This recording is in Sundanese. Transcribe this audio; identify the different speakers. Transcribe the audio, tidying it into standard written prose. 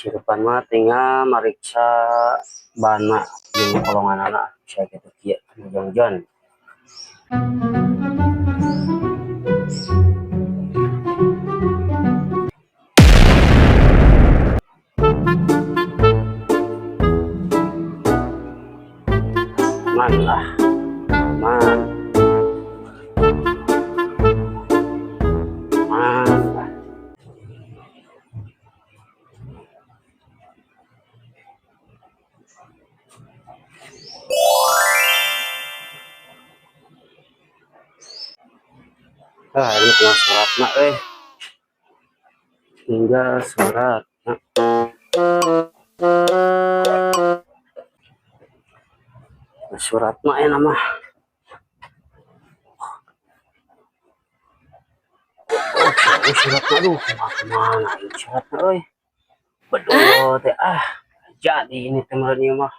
Speaker 1: Si Irfan mah tinggal mariksa bana jeung kolonganana saya gitu kieu jongjon. Man lah, man. Man lah. Ah, ini tinggal suratna eh. Tinggal suratna. Nah, suratna ya nama. Oh, suratna, aduh, kemana ini suratna euy. Betul teh ah. Jadi ini teman ieu mah.